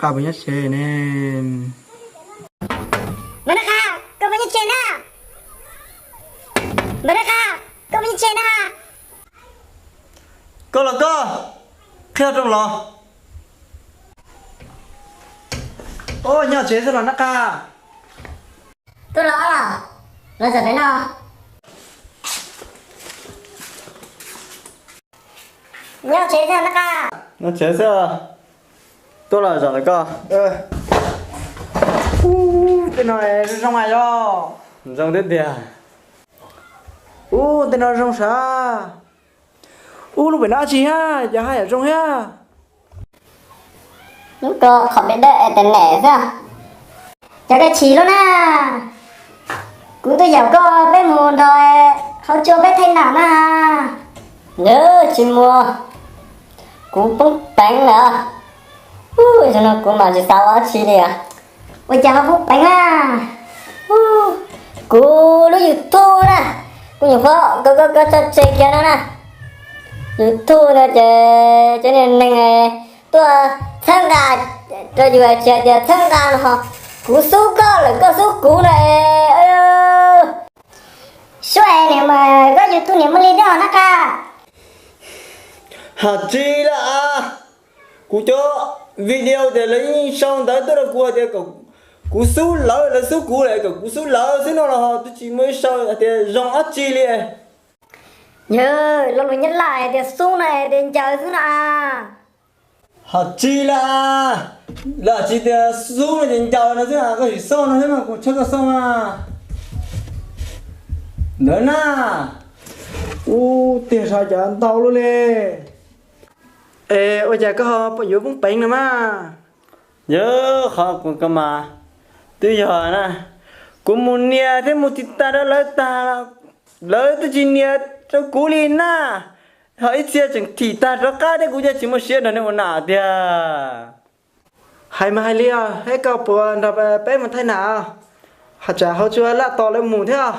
Npawg Nab Qa, koj puas nyob tsev na? Npawg Nab Qa, koj puas nyob tsev na? Koj los koj, qhia rooj los. Nyob tsev xwb los Nab Qa? Tuaj los, los zaum ntawm no. Nyob tsev xwb Nab Qa? Nyob tsev xwb. Tuaj los zaum ntawm koj. Ub, tej no zoo zoo mas yog. Zoo thiab tiag. Ub, tej no zoo sav. Ub, lub pem no dab tsi thiab, cas haj yam zoo thiab. Lub ko qhov pem dawb internet xwb. Cas koj chim luaj na. Kuv tuaj yaum koj peb mus nrog hauv tsua peb thaij nam na. Yawg tsis mus, kuv poob peev lawm. Ub, zaum no kuv mam tsis xav ua dab tsi li os. Ua cas ho poob peev na? Kuv lub YouTube na, kuv nyuam qhuav koj koj koj tso tseg kiag no na. YouTube no ces cov niag neeg tuaj txhawb nqa rau yus tsis hais tias txhawb nqa no ho kuv xub koj lawm koj xub kuv no es. Suab es niam mas koj YouTube niam muaj li thiab ho Nab Qa. Haj tsis lawm as, kuv cov video tias lawv yeej sau ntawv tuaj rau kuv hais tias kom kuv xub lawv, lawv xub kuv lawm kom kuv xub lawv xwb no los ho twb tsis muaj ib sau hais tias zoo dab tsi li. Yawg, lo lus Nyab Laj hais tias xub no hais tias ncaws xwb no. Haj tsis lawm as, lawv tsis tias xub no ces ncaws no xwb, koj sim xauj no thiab mas kuv tshawb koj xauj mas. Ntawd na. Ub, tiag sav cas ntau luaj li. Es ua cas koj ho yuav poob peev no mas? Yawg, qhov kuv koj mas twb yog na, kuv mus nias thiab mus tiv tas rau lawv tag, lawv twb tsis nias rau kuv li na. Ho ib txhia tseem thim tag rov qab thiab kuv yeej tsis muaj siab nrog nej ua nam tiag. Hais mas hais li os, es koj puas nrog peb mus thaij nam? Ho tsam hauv tsua laj tos lawv mus thiab.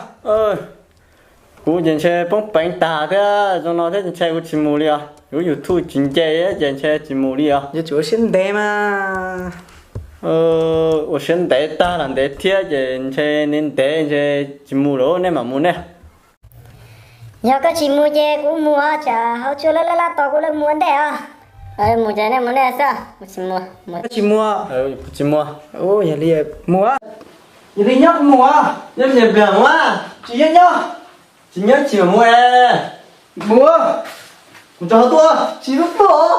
Kuv ces ntshe poob peev tag thiab zoo no thiab ntshe kuv tsis mus li os. Kuv YouTube tsis nce ces ntshe tsis mus li os. Yuav tsum ua siab ntev mas. Ua siab ntev tag los ntev thiab ces ntshe ntev ntev ntshe tsis mus lawm, nej mam mus nej. Yog koj tsis mus ces kuv mus, tsam hauv tsua laj laj tos kuv lawv mus ua ntej os. Mus ces nej mus nej xwb, kuv tsis mus. Tsis mus? Kuv tsis mus. Yog li mus, yog li nyob kuv mus. Nyob ces pliag mus. Tsis nyob nyob. Tsis nyob tsis mus. Mus, kuv tso tuaj, tsis tuaj.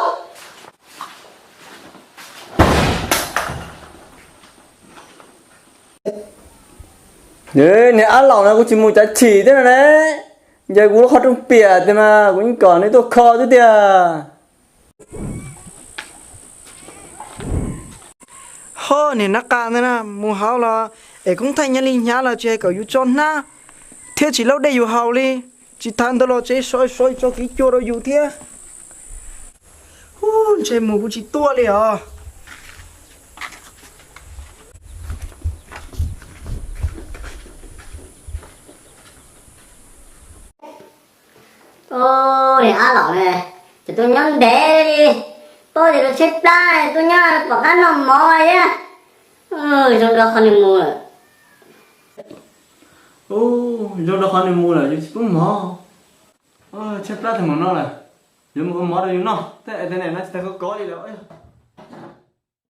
Niag ab laum no kuv tsis mus cav chim thiab no ne. Ncaws kuv lub qhov rooj piam tiag mas kuv yeej kom nws tuaj kho xwb tiag. Ho niag Nab Qa ntawd na, mus hauv los es koob thaij hnyav li hnyav los tsis hais kom yus tso hnab, thiab tsis laub dej yus haus li. Tsis tas ntawd los tsev sov sov tso kev cua rau yus thiab. Ub, ntshe mus kuv tsis tuaj li os. Ub, niag ab laum ne, ces tuaj nyob ntev li, paub tias luag tshaib plab tuaj nyob pom qab noj mov thiab. Zoo nrog qhov nws mus lawm. Zoo nrog qhov nws mus lawm, yus tsis pub mov. Tshaib plab tag mus no lawm, yuav mus ua mov rau yus noj, tej internet no tsis tag kov kov li lawm.